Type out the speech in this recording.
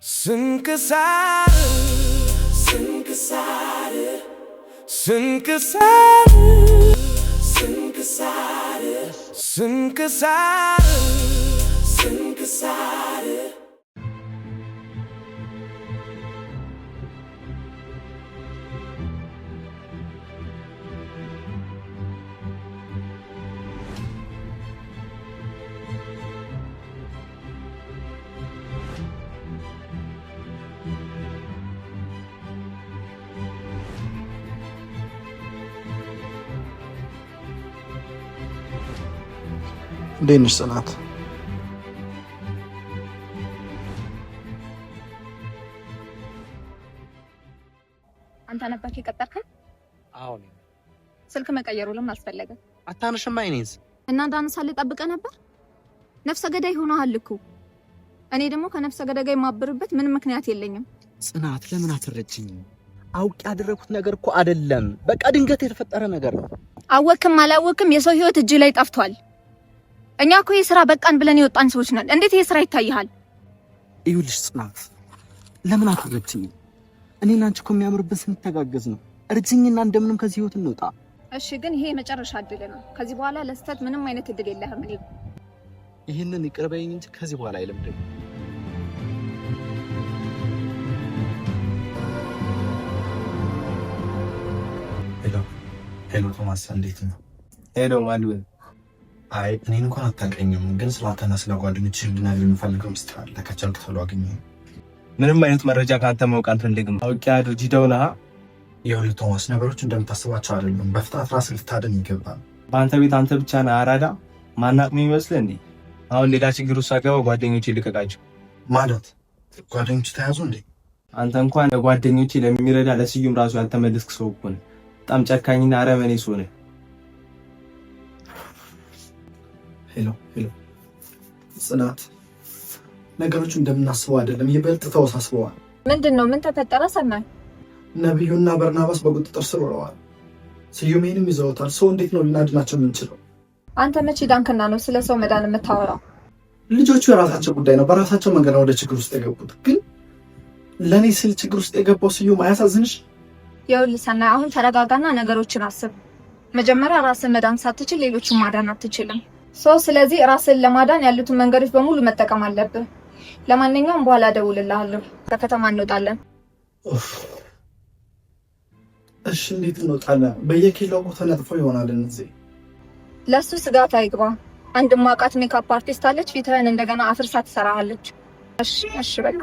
ስንክሳር፣ ስንክሳር፣ ስንክሳር፣ ስንክሳር፣ ስንክሳር፣ ስንክሳር። እንዴት ነሽ ጽናት? አንተ ነበርክ የቀጠርከኝ? አዎ። ስልክ መቀየሩ ለምን አስፈለገ? አታነሽማ የእኔንስ። እና እንዳነሳልህ ጠብቀህ ነበር? ነፍሰ ገዳይ ሆነሃል እኮ። እኔ ደግሞ ከነፍሰ ገዳይ ጋር የማብርበት ምንም ምክንያት የለኝም። ጽናት፣ ለምን አትረጅኝም? አውቄ ያደረኩት ነገር እኮ አይደለም። በቃ ድንገት የተፈጠረ ነገር ነው። አወክም አላወክም የሰው ህይወት እጅ ላይ ጠፍቷል። እኛ እኮ ይህ ስራ በቃን ብለን የወጣን ሰዎች ነን። እንዴት ይህ ስራ ይታይሃል? ይኸውልሽ ጽናት፣ ለምን አትረጅኝም? እኔና አንቺ እኮ የሚያምርብን ስንተጋገዝ ነው። እርጅኝና እንደምንም ከዚህ ህይወት እንውጣ። እሺ፣ ግን ይሄ የመጨረሻ እድል ነው። ከዚህ በኋላ ለስህተት ምንም አይነት እድል የለህም። እኔ ይህንን ይቅር በይኝ እንጂ ከዚህ በኋላ አይለምድም። Hello hello፣ ቶማስ እንዴት ነው? Hello፣ ማን ልበል? አይ፣ እኔን እንኳን አታውቀኝም፣ ግን ስለ አንተና ስለ ጓደኞች ልነግርህ የምፈልገው ምስጢር አለ። ከቻልክ ቶሎ አግኘኝ። ምንም አይነት መረጃ ከአንተ ማወቅ አልፈልግም። አውቄ ጂደው ነህ። ይኸውልህ ቶማስ፣ ነገሮች እንደምታስባቸው አይደሉም። በፍጥነት ራስን ልታድን ይገባል። በአንተ ቤት አንተ ብቻ ነህ አራዳ። ማናቅ የሚመስልህ እንዴ? አሁን ሌላ ችግር ውስጥ ሳገባ ጓደኞቼ ልቀቃቸው። ማለት ጓደኞች ተያዙ እንዴ? አንተ እንኳን ለጓደኞቼ ለሚረዳ ለስዩም ራሱ ያልተመለስክ ሰው እኮ ነህ። በጣም ጨካኝና አረመኔ ሰው ነህ። Hello hello፣ ጽናት፣ ነገሮች እንደምናስበው አይደለም፣ ይበልጥ ተወሳስበዋል። ምንድን ነው? ምን ተፈጠረ? ሰናይ። ነቢዩና በርናባስ በቁጥጥር ስር ውለዋል። ስዩሜንም ይዘውታል። ሰው እንዴት ነው ልናድናቸው የምንችለው? አንተ መቼ ዳንክና ነው ስለ ሰው መዳን የምታወራው? ልጆቹ የራሳቸው ጉዳይ ነው። በራሳቸው መንገድ ነው ወደ ችግር ውስጥ የገቡት። ግን ለእኔ ስል ችግር ውስጥ የገባው ስዩም አያሳዝንሽ? ይኸውልህ ሰናይ፣ አሁን ተረጋጋና ነገሮችን አስብ። መጀመሪያ ራስን መዳን ሳትችል ሌሎችን ማዳን አትችልም። So ስለዚህ ራስን ለማዳን ያሉትን መንገዶች በሙሉ መጠቀም አለብህ። ለማንኛውም በኋላ እደውልልሃለሁ። ከከተማ እንወጣለን። ኡፍ። እሺ፣ እንዴት እንወጣለን? በየኬላው እኮ ተነጥፎ ይሆናል እነዚህ። ለእሱ ስጋት አይግባ። አንድ ማውቃት makeup artist አለች። ፊትህን እንደገና አፍርሳ ትሰራሃለች። እሺ እሺ፣ በቃ።